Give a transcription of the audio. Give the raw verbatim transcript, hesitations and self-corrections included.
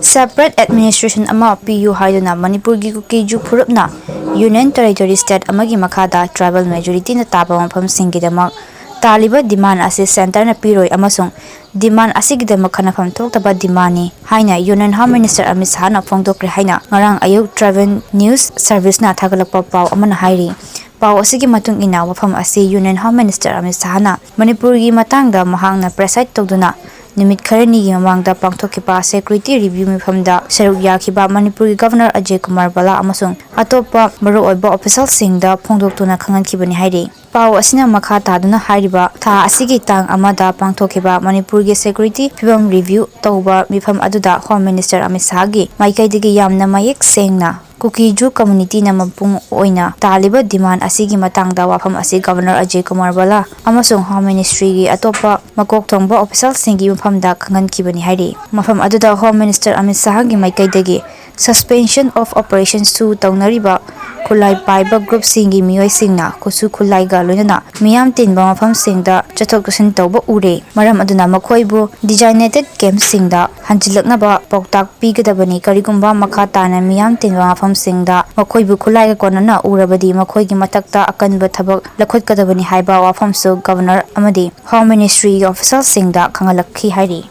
Separate administration ꯑꯃ ꯄꯤꯌꯨ ꯍꯥꯏꯗꯨꯅ ꯃꯅꯤꯄꯨꯔꯒꯤ ꯀꯨꯀꯤꯖꯨ ꯐꯨꯔꯨꯞꯅ Union Territory, state ꯑꯃꯒꯤ ꯃꯈꯥꯗ tribal majorityꯅ ꯇꯥꯕ ꯃꯐꯝꯁꯤꯡꯒꯤꯗꯃꯛ ꯇꯥꯜꯂꯤꯕ demand ꯑꯁꯤ centreꯅ ꯄꯤꯔꯣꯏ ꯑꯃꯁꯨꯡ demand ꯑꯁꯤꯒꯤꯗꯃꯛ ꯈꯟꯅꯐꯝ ꯊꯣꯛꯇꯕ demandꯅꯤ ꯍꯥꯏꯅ Union Home Minister ꯑꯃꯤꯠ ꯁꯍꯥꯅ ꯐꯣꯡꯗꯣꯛꯈ꯭ꯔꯦ ꯍꯥꯏꯅ ꯉꯔꯥꯡ ꯑꯌꯨꯛ Tribal News Serviceꯅ ꯊꯥꯒꯠꯂꯛꯄ ꯄꯥꯎ ꯑꯃꯅ ꯍꯥꯏꯔꯤ꯫ ꯄꯥꯎ ꯑꯁꯤꯒꯤ ꯃꯇꯨꯡ ꯏꯟꯅ, ꯋꯥꯐꯝ ꯑꯁꯤ Union Home Minister ꯑꯃꯤꯠ ꯁꯍꯥꯅ ꯃꯅꯤꯄꯨꯔꯒꯤ ꯃꯇꯥꯡꯗ ꯃꯍꯥꯛꯅ preside ꯇꯧꯗꯨꯅ ꯅꯨꯃꯤꯠ ꯈꯔꯅꯤꯒꯤ ꯃꯃꯥꯡꯗ ꯄꯥꯡꯊꯣꯛꯈꯤꯕ security review ꯃꯤꯐꯝꯗ ꯁꯔꯨꯛ ꯌꯥꯈꯤꯕ ꯃꯅꯤꯄꯨꯔꯒꯤ Governor ꯑꯖꯌ ꯀꯨꯃꯥꯔ ꯚꯜꯂꯥ ꯑꯃꯁꯨꯡ ꯑꯇꯣꯞꯄ ꯃꯔꯨꯑꯣꯏꯕ officialꯁꯤꯡꯗ ꯐꯣꯡꯗꯣꯛꯇꯨꯅ ꯈꯪꯍꯟꯈꯤꯕꯅꯤ ꯍꯥꯏꯔꯤ꯫ ꯄꯥꯎ ꯑꯁꯤꯅ ꯃꯈꯥ ꯇꯥꯗꯨꯅ ꯍꯥꯏꯔꯤꯕ, ꯊꯥ ꯑꯁꯤꯒꯤ ꯇꯥꯡ ꯑꯃꯗ ꯄꯥꯡꯊꯣꯛꯈꯤꯕ ꯃꯅꯤꯄꯨꯔꯒꯤ security ꯐꯤꯕꯝ review ꯇꯧꯕ ꯃꯤꯐꯝ ꯑꯗꯨꯗ Home Minister ꯑꯃꯤꯠ ꯁꯍꯥꯒꯤ ꯃꯥꯏꯀꯩꯗꯒꯤ ꯌꯥꯝꯅ ꯃꯌꯦꯛ ꯁꯦꯡꯅ ꯀꯨꯀꯤꯖꯨ communityꯅ ꯃꯄꯨꯡ ꯑꯣꯏꯅ ꯇꯥꯜꯂꯤꯕ demand ꯑꯁꯤꯒꯤ ꯃꯇꯥꯡꯗ ꯋꯥꯐꯝ ꯑꯁꯤ Governor ꯑꯖꯌ ꯀꯨꯃꯥꯔ ꯚꯜꯂꯥ ꯑꯃꯁꯨꯡ Home Ministryꯒꯤ ꯑꯇꯣꯞꯄ ꯃꯀꯣꯛ ꯊꯣꯡꯕ officialꯁꯤꯡꯒꯤ ꯃꯐꯝꯗ ꯈꯪꯍꯟꯈꯤꯕꯅꯤ ꯍꯥꯏꯔꯤ꯫ ꯃꯐꯝ ꯑꯗꯨꯗ Home Minister ꯑꯃꯤꯠ ꯁꯍꯥꯒꯤ ꯃꯥꯏꯀꯩꯗꯒꯤ suspension of operationꯁꯨ ꯇꯧꯅꯔꯤꯕ ꯈꯨꯠꯂꯥꯏ ꯄꯥꯏꯕ groupꯁꯤꯡꯒꯤ ꯃꯤꯑꯣꯏꯁꯤꯡꯅ ꯈꯨꯠꯁꯨ ꯈꯨꯠꯂꯥꯏꯒ ꯂꯣꯏꯅꯅ ꯃꯤꯌꯥꯝ ꯇꯤꯟꯕ ꯃꯐꯝꯁꯤꯡꯗ ꯆꯠꯊꯣꯛ ꯆꯠꯁꯤꯟ ꯇꯧꯕ ꯎꯔꯦ꯫ ꯃꯔꯝ ꯑꯗꯨꯅ ꯃꯈꯣꯏꯕꯨ designated campꯁꯤꯡꯗ ꯍꯟꯖꯤꯜꯂꯛꯅꯕ ꯄꯥꯎꯇꯥꯛ ꯄꯤꯒꯗꯕꯅꯤ꯫ ꯀꯔꯤꯒꯨꯝꯕ ꯃꯈꯥ ꯇꯥꯅ ꯃꯤꯌꯥꯝ ꯇꯤꯟꯕ ꯃꯐꯝꯁꯤꯡꯗ ꯃꯈꯣꯏꯕꯨ ꯈꯨꯠꯂꯥꯏꯒ ꯀꯣꯟꯅꯅ ꯎꯔꯕꯗꯤ ꯃꯈꯣꯏꯒꯤ ꯃꯊꯛꯇ ꯑꯀꯟꯕ ꯊꯕꯛ ꯂꯧꯈꯠꯀꯗꯕꯅꯤ ꯍꯥꯏꯕ ꯋꯥꯐꯝꯁꯨ Governor ꯑꯃꯗꯤ Home Ministryꯒꯤ officialꯁꯤꯡꯗ ꯈꯪꯍꯜꯂꯛꯈꯤ ꯍꯥꯏꯔꯤ꯫